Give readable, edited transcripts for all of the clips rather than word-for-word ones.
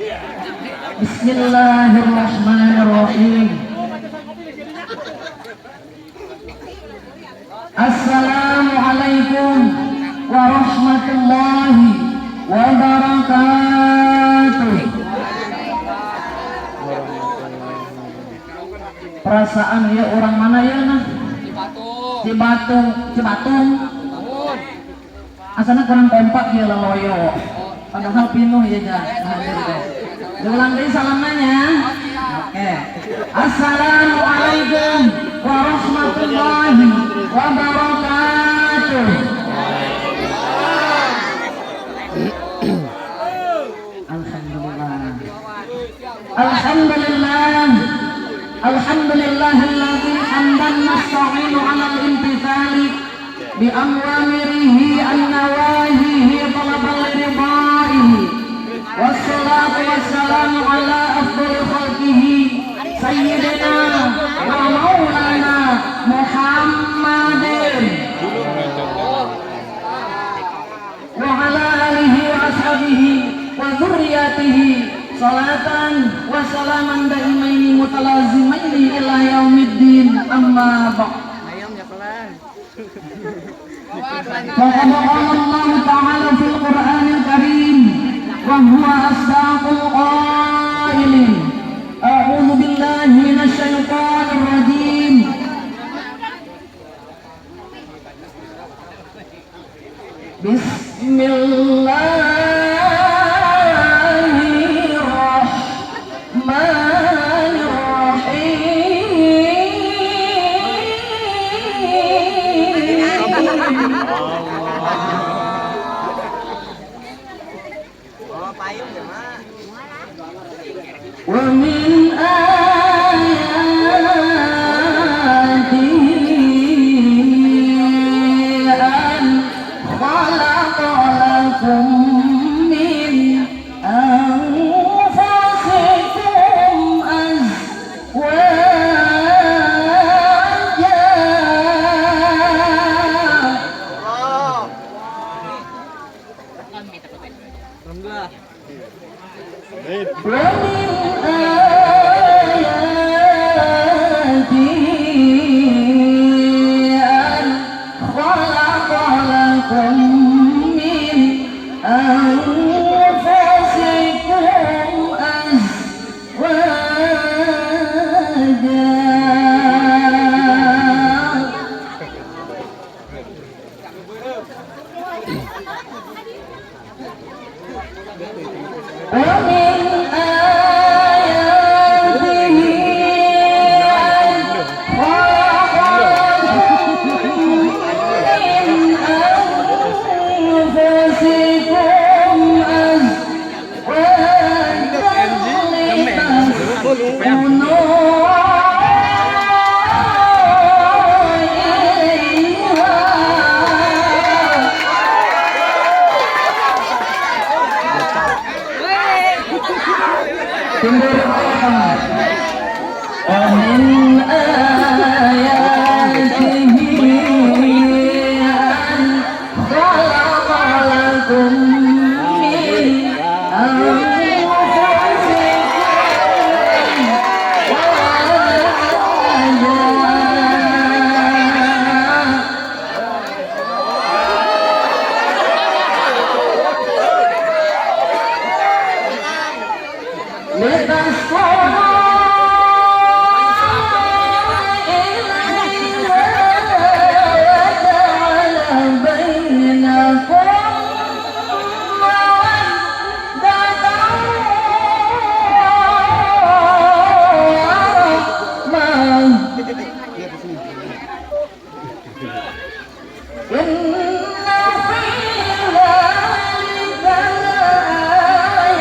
Bismillahirrahmanirrahim. Assalamualaikum warahmatullahi wabarakatuh. Perasaan ya orang mana ya nah? Cibatung. Cibatung, Cibatung. Asana kurang kompak ya laloyo. Padahal pinuh ya dah. Diulang deui salamnya. Oke. Assalamualaikum warahmatullahi wabarakatuh. Alhamdulillah. Alhamdulillah. Alhamdulillahilladzi hamdan nasta'inu 'ala al-imtithali bi awamirihi an-nawahihi talaban liridaihi. Wassalatu wassalamu ala afdhali khalqihi sayyidina wa maulana Muhammadin wa ala alihi wa ashabihi wa dzurriyyatihi salatan wa salaman daimaini mutalazimaini ila yaumiddin, amma ba'd. Faqad qala Allah ta'ala fil Qur'anil Karim wa huwa asdaqul qailin. A'udzu billahi minasy syaithanir rajim. Bismillahirrahmanirrahim. Wa min ayatihi an khalaqa lakum min anfusikum azwaja. Wa min ayatihi an khalaqa lakum min anfusikum azwaja. Wa min ayatihi an khalaqa lakum min anfusikum azwajan litaskunu ilaiha. Wa min ayatihi an khalaqa lakum min anfusikum azwaja. Litaskunu ilaiha wa ja'ala bainakum mawaddatan wa rahmah. Inna fi dzalika laayatin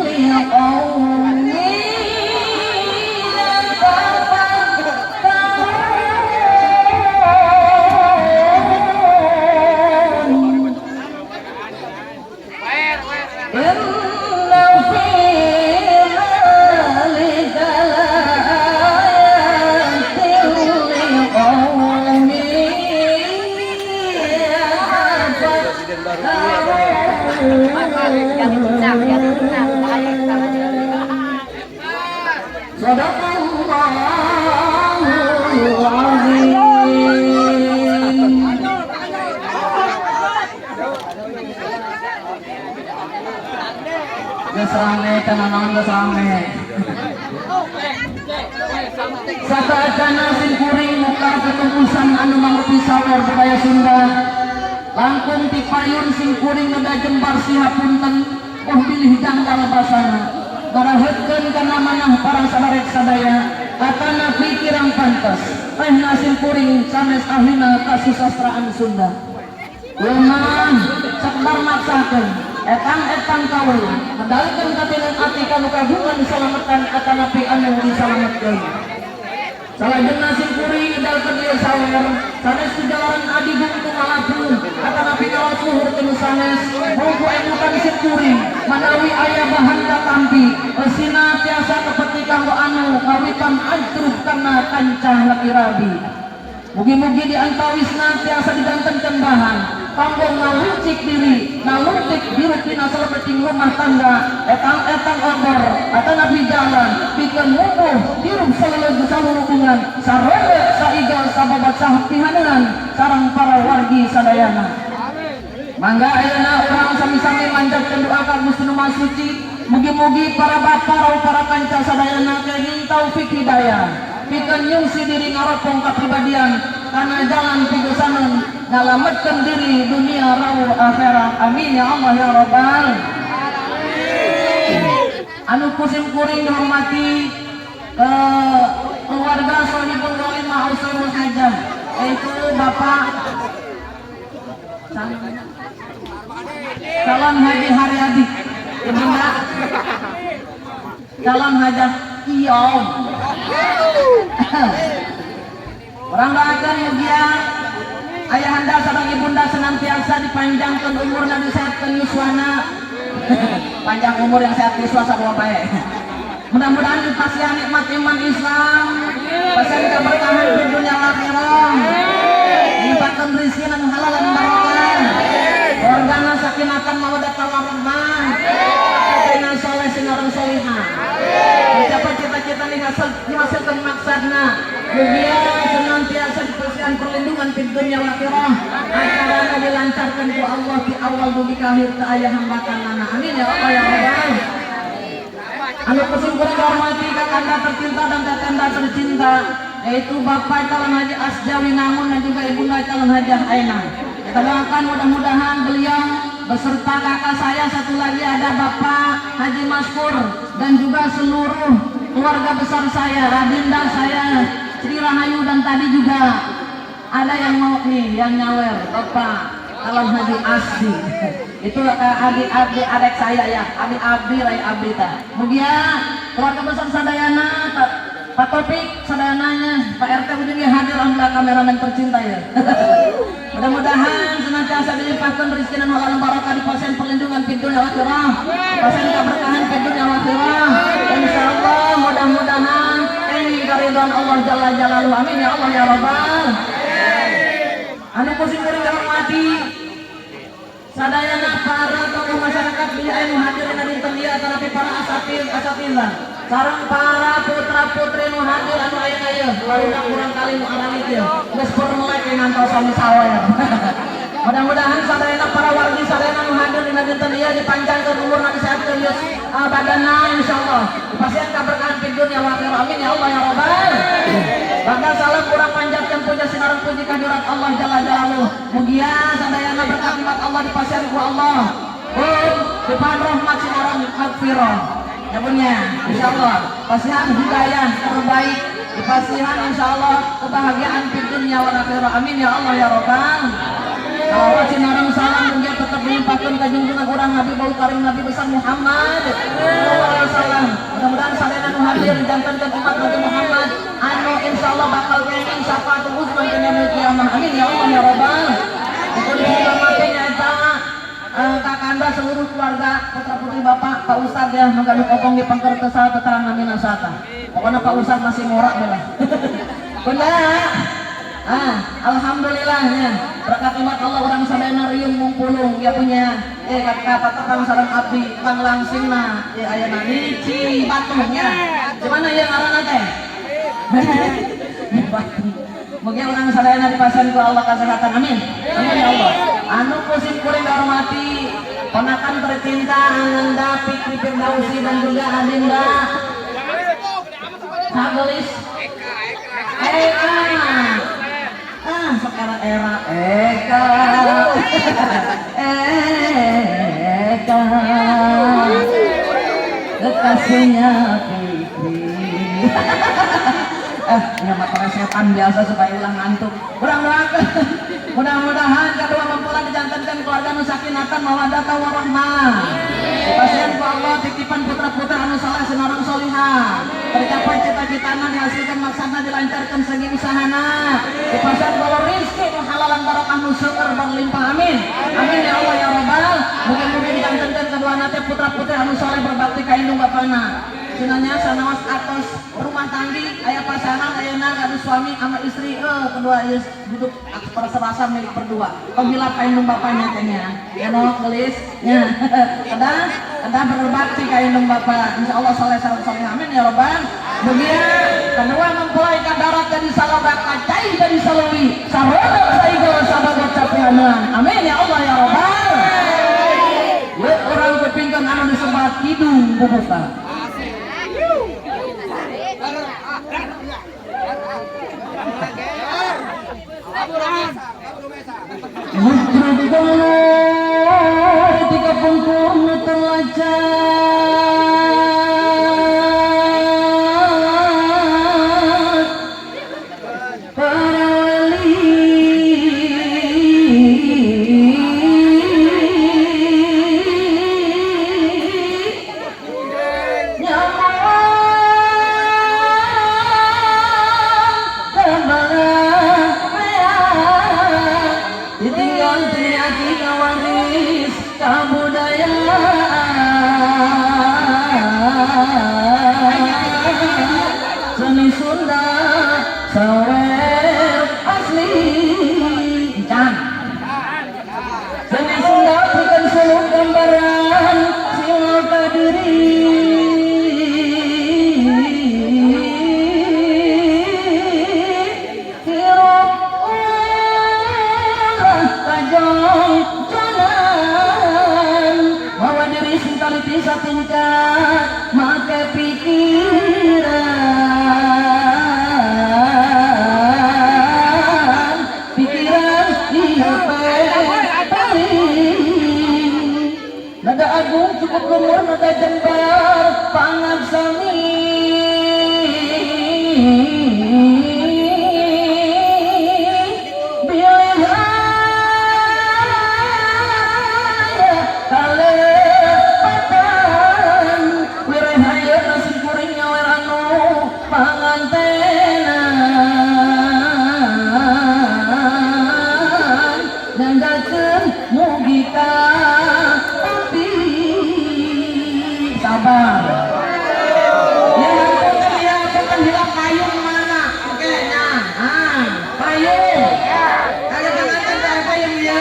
liqaumin yatafakkarun. Inna fi dzalika laayatin liqaumin yatafakkarun. Sadaqallahul azim. Geus rame tenang, geus rame. Sakaacana sim kuring muka ketungkusan anu mangrupi sawer budaya Sunda langkung ti payun sim kuring ngeda jembar sihapunten, oh bilih janggal basana garaheutkeun kana manah para sadarek sadaya atana pikirang pantes tehna sim kuring sanes ahlina kasusastraan Sunda, lemah sakedar maksakeun etang-etang kaula medalkeun katineun ati kanu kagungan disalametkan atanapi anu disalametkeun. Salajengna sim kuring ngedalkeun ieu sawer sanes kujalaran adigung tumalapu atanapi ngawas luhur tinu sanes. Mugu emutan sim kuring manawi aya bahan katampi eusina tiasa kepeti kanggo anu ngawitan ajrub kana kancah laki rabi. Mugi-mugi di antawisna tiasa didantenkeun bahan kanggo ngaluncik diri, naluntik hirup dina salebeting rumah tangga, etang-etang obor atanapi jalan pikeun ngubuh hirup salulubungan sarere saigal sababat sapihanean sareng para wargi sadayana. Mangga ayeuna urang sami-sami manjatkeun doa ka Gusti Nu Maha Suci, mugi-mugi para bapa rauh para kanca sadayana kenging taufik hidayah pikeun nyungsi diri ngaropong kapribadian kana jalan pigesaneun ngalametkeun diri dunia rauh akhirat. Amin ya Allah ya rabbal. Anu kusim kuring dihormati keluarga Sohibul Walid Ma'usul Hajah, yaitu Bapak calon Haji Haryadi, Ibunda calon Hajah Iyom. Orang doakan mugia ayahanda sareng ibunda senantiasa dipanjangkan umurna, disehatkeun yuswana. Panjang umur yang sehat yuswa sarua bae. Mudah-mudahan dipasihan nikmat iman Islam, pasihan keberkahan di dunia akhirat, dilimpahkan rezeki anu halal dan barokah, keluargana sakinatan mawaddah warahmah, putrina soleh sinareng solihah, mencapai cita-cita dihasilkan maksudna. Mugia senantiasa dipasihan perlindungan di dunia akhirah, acarana dilancarkan ku Allah di awal dugi ka akhir teu aya hambatanana. Amin ya Allah ya Rabbal. Anu kusim kuring hormati kakanda tercinta dan tetanda tercinta, yaitu Bapak calon Haji Asjawi Nangun dan juga Ibunda calon Hajah Aina. Kita doakan mudah-mudahan beliau beserta kakak saya satu lagi ada Bapak Haji Maskur dan juga seluruh keluarga besar saya, Radinda saya, Sri Rahayu, dan tadi juga ada yang mau nih yang nyawer Bapak calon Haji Asdi. Itu adik-adik adik saya ya, adik abdi rai abdi tah. Mugia keluarga besar sadayana, Pak Topik sadayananya, Pak RT ujungnya hadir, alhamdulillah kameramen tercinta ya. Mudah-mudahan senantiasa dilimpahkan rezeki dan halal barokah, di pasien perlindungan fid dunya wal akhirah, pasien keberkahan fid dunya wal akhirah. Insyaallah mudah-mudahan ini keridhaan Allah Jalla Jalaluhu. Amin ya Allah ya Rabbal. Anu kusim kuring hormati sadayana para tokoh masyarakat bilih anu hadir dina dinten ieu atanapi para asatid asatidzah sareng para putra putri nu hadir anu ayeuna ieu barudak kurang kali nu aralit ieu geus permelek ngantosan sawer. Mudah-mudahan sadayana para wargi sadayana nu hadir dina dinten ieu dipanjangkeun umurna, disehatkeun badanna, insyaallah dipasihan kaberkahan fid dunya wal akhirah. Amin ya Allah ya Rabbal. Bakal salam kurang panjatkan puja sinareng puji kehadirat Allah Jalla Jalaluh. Mugia sadayana berkat nikmat Allah dipasihan ku Allah. Pun depan rahmat sinareng magfirah. Ya punya, insyaallah pasihan hidayah terbaik, dipasihan insyaallah kebahagiaan di dunia wal akhirah. Amin ya Allah ya Rabbal. Salawat sinareng salam mugia tetap dilimpahkan ka junjungan urang Nabi Bau Karim Nabi besar Muhammad sallallahu alaihi wasallam. Mudah-mudahan sadayana nu hadir jantenkeun umat Nabi Muhammad anu insyaallah bakal kenging syafaatul uzma dina yaumil kiamah. Amin ya Allah ya Rabbal. Pun dihormati nyaeta kakanda seluruh keluarga putra putri Bapak Pak Ustad ya, nu gaduh kopong di pengker teu saha teu terang namina sata. Pokoknya Pak Ustad masih morak lah. Bunda, alhamdulillah ya. Berkat nikmat Allah urang sadayana riung mungpulung ya punya kapatepang sareng abdi panglangsingna ya ayeuna di Cibatu nya. Di mana ya ngaranna teh? Cibatu. Mugia urang sadayana dipasihan ku Allah kesehatan, amin. Amin ya Allah. Anu ku sim kuring dihormati ponakan tercinta Ananda Fikri Firdausi dan juga Adinda Sagelis Eka. Ah, sekarang era Eka. Eka. Kekasihnya Fikri. Eh, mata setan biasa supaya ulah ngantuk. Urang doakan. Mudah-mudahan kedua mempelai dijantenkeun keluarga nu sakinatan mawaddah warahmah. Dipasihan ku Allah titipan putra-putra anu saleh sinareng solihah. Tercapai cita-citana, dihasilkan maksudna, dilancarkan segi usahana. Dipasihan ku Allah rizki nu halalan barokah nu seueur berlimpah, amin. Amin ya Allah ya Rabbal. Mugi-mugi dijantenkeun kedua teh putra-putri anu saleh berbakti ka indung bapana. Sunanya sanaos atos rumah tanggi aya pasangan ayeuna gaduh suami sama istri, kedua ieu duduk serasa milik berdua. Tong hilap ka indung bapanya teh nya. Ya no gelis nya. Kedah kedah berbakti ka indung bapa. Insyaallah saleh sareng saleh, amin ya rabbal. Mugia kedua mempelai ka darat jadi saloga, kacai jadi salewi, sarodok saigel sabagot capianeun. Amin ya Allah ya rabbal. Yuk urang kupingkeun anu disebat kidung bubuka. Mujrud golor tiga pungkur nu terlacat para wali ditinggal tini aki ngawaris kabudayaan seni Sunda sawer asli can seni Sunda bukan suluk gambaran silau kadiri hirup ulah kajong jalan bawa diri singkaliti satingkat make pikiran pikiran iya paling nada agung cukup lumur nada jembar pangaksami bilih aya kalepatan wireh ayeuna sim kuring nyawer anu pangantenan nyanggakeun mugi katampi sabar ya punten ya punten hilang payung mana oke nah ah payung kaya panganten teh payung ieu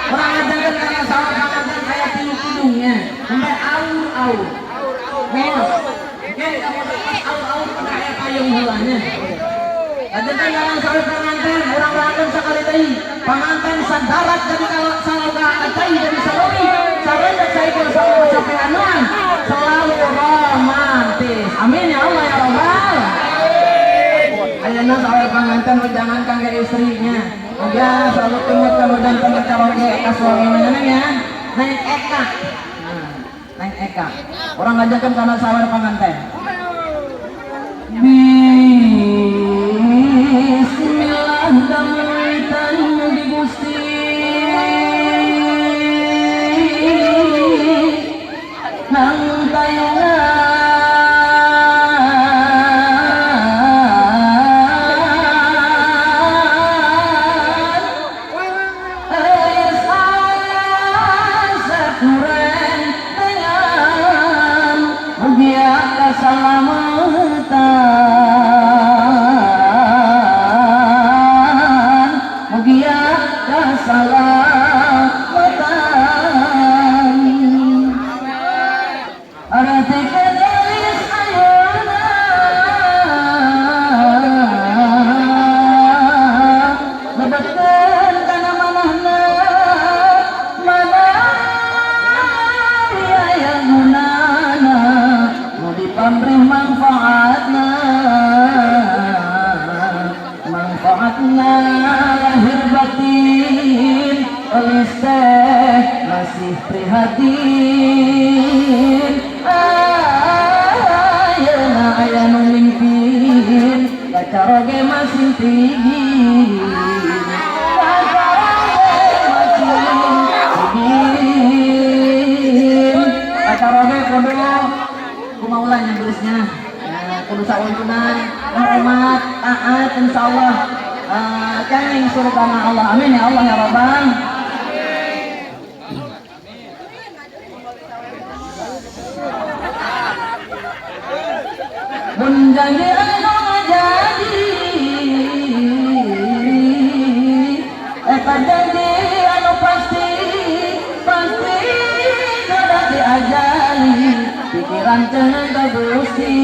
urang ngajarkeun kana sawah panganten aya tilu kidungnya sampai aur-aur. Oke, aur-aur pada aya payung heula nya. Ajengan dalam sawah panganten urang doakeun sakali deui panganten sadarat jadi kalau saloga acai jadi salowi sarenda saigel saloga capeanuan selalu romantis, amin ya Allah ya Rabbal. Ayeuna sawah panganten wejangan kangge istrinya mugia selalu tumut kemudian temen caroge ka suamina ya Neng Eka. Nah, Neng Eka urang ngajarkeun kana sawah panganten. Bismillah damutan mugi Gusti nang tayungan Ais asep nuren dengan mugia kasalamatan. Eta roge kudu kumaha ulah nya geusnya. Kudu sauyunan, hormat, taat, insyaallah kenging surga Allah. Amin ya Allah ya Rabbal. Mun janji anu jadi eta janji anu pasti pasti kada diajali pikiran cenah ka Gusti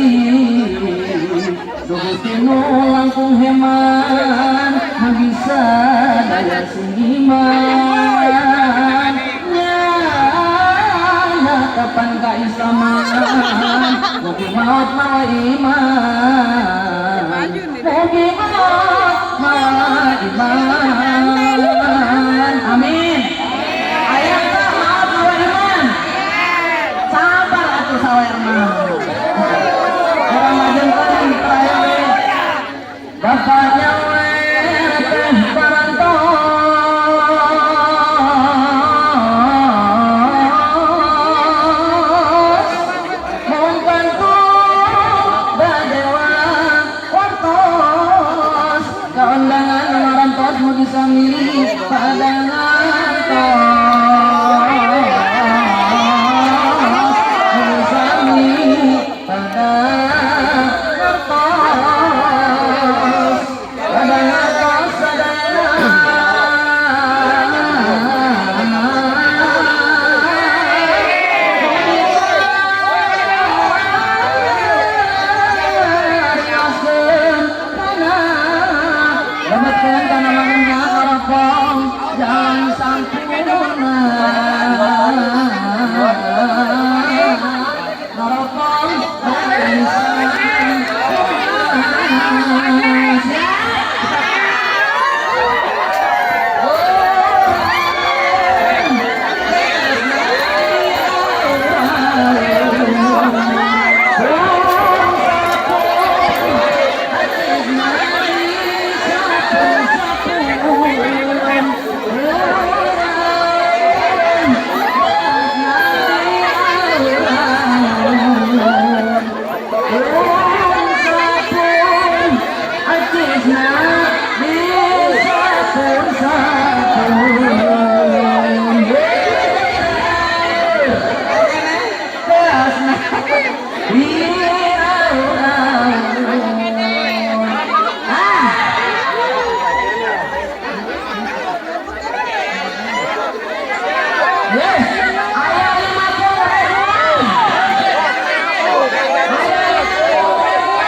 Gusti nu langkung heman bisa daya singiman nyana kapan kaislaman mugi maut mawa iman mugi maut mawa iman. Amin. Aya tah maut mawa iman. Sabar atuh sawerna. Urang lajengkeun terakhir bapaknya teh parantos mung badewa wartos kaundangan marantos mugi sami pada ngantos mugi sami pada ngantos pada ngantos sadayana. Lebetkeun kana manehna karopong jalan sampurna karopong jalan sampurna.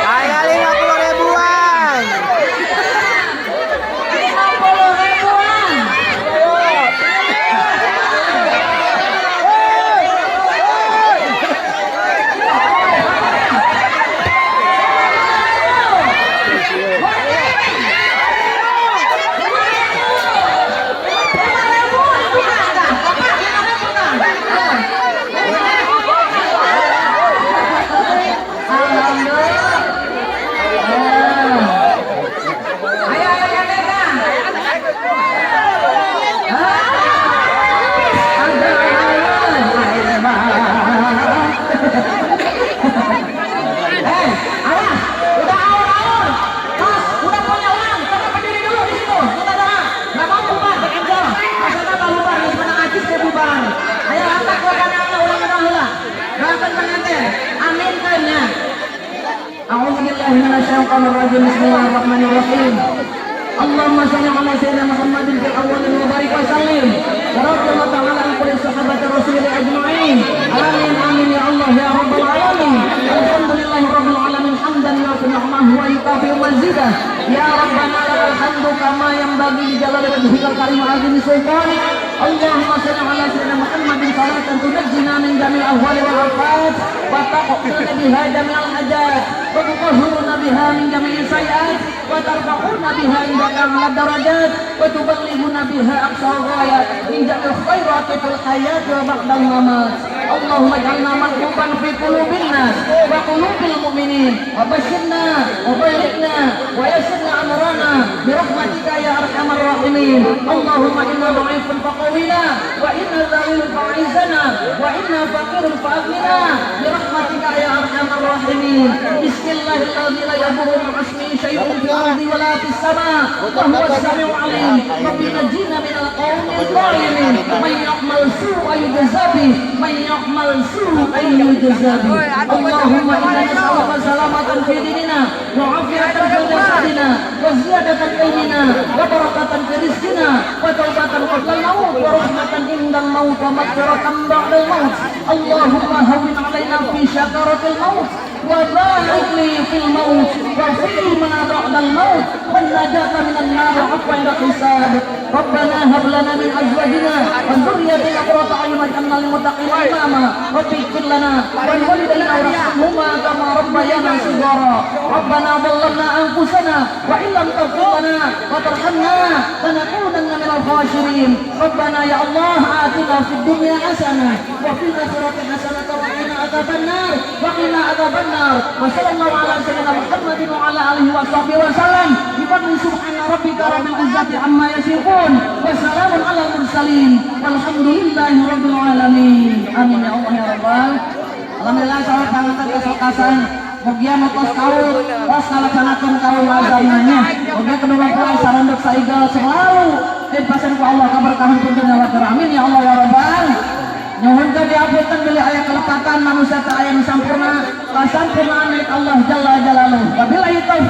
Aya 50 ribuan. 50 ribuan. Alhamdulillah. Ayo, ayo, awas, udah awur-awur. Mas, udah punya uang, coba berdiri dulu di situ. Kita doa. Nggak mau bubar, bekerja. Maksudnya apa bubar? Geus menang acis dia bubar. Ayo angkat keluarga Allah ulang doa heula. Doakeun pengantin. Aminkeun nya. A'udzubillahi minasyaitonir rajim. Bismillahirrahmanirrahim. Allahumma shalli ala sayyidina Muhammadin fil awwalin wa barik wa sallim. Wa radhiyallahu ta'ala an kulli sahabati rasulillah ajma'in. Amin amin ya Allah ya rabbal alamin. Alhamdulillahi rabbil alamin hamdan yuafi ni'mahu wa yukafi mazidah. Ya rabbana lakal hamdu kama yanbaghi li jalali wajhikal karim wa azimi sultanik. Allahumma shalli ala sayyidina Muhammadin salatan tunajjina min jami'il ahwali wal afat wa taqina biha jami'al hajat wa tutahhiruna biha min jami'il sayiat wa tarfa'una biha indaka a'la darajat wa tuballighuna biha aqsal ghayat min jami'il khairati fil hayati wa ba'dal mamat. Allahumma ij'alna mahbuban fi qulubin nas wa qulubil mu'minin wa basyirna wa balikna wa yassirna amrana bi rahmatika ya arhamar rahimin. Allahumma inna dha'ifun faqawina wa inna dha'ilun fa'izzana wa inna faqirun fa'aghnina bi rahmatika ya arhamar rahimin. Bismillahirrahmanirrahim. La yadurru ma'asmihi syai'un fil ardi wa la fis sama' wa huwa as-sami'ul 'alim. Rabbi najina minal qawmil zalimin. Man ya'mal su'a yujza bih, man ya'mal su'a yujza bih. Allahumma inna nas'aluka salamatan fi dinina wa 'afiyatan fi jasadina wa ziyadatan ilmina wa barakatan fi rizqina wa taubatan qabla al-maut wa rahmatan indal maut wa maghfiratan ba'dal maut. Allahumma hawwin 'alaina fi syakaratil maut wa barik li fil maut wa fi ma ba'dal maut wa najata minan nar wa afwa inda hisab. Rabbana hab lana min azwajina wa dhurriyyatina qurrata a'yun waj'alna lil muttaqina imama. Rabbi ighfir lana wa liwalidayna warhamhuma kama rabbayana shighara. Rabbana dhalamna anfusana wa in lam taghfir lana wa tarhamna lanakunanna minal khasirin. Rabbana ya Allah atina fid dunya hasanah wa fil akhirati hasanah wa qina adzabannar wa qina adzabannar. Wa sallallahu ala sayyidina Muhammadin wa ala alihi wa sahbihi wa sallam. Bi fadli subhana rabbika rabbil izzati amma yasifun wa salamun alal mursalin walhamdulillahi rabbil alamin. Amin ya Allah ya rabbal. Alhamdulillah salat panganten kasokasan mugia nu tos kaul tos ngalaksanakeun kaul azamnya. Mugia kedua mempelai saranduk saigel selalu dipasen ku Allah kaberkahan pun dunya wa. Amin ya Allah ya rabbal. Nyuhunkeun diapunten bilih aya kelepatan, manusia teu aya nu sampurna, kasampurnaan milik Allah Jalla Jalaluh. Wabillahi taufiq.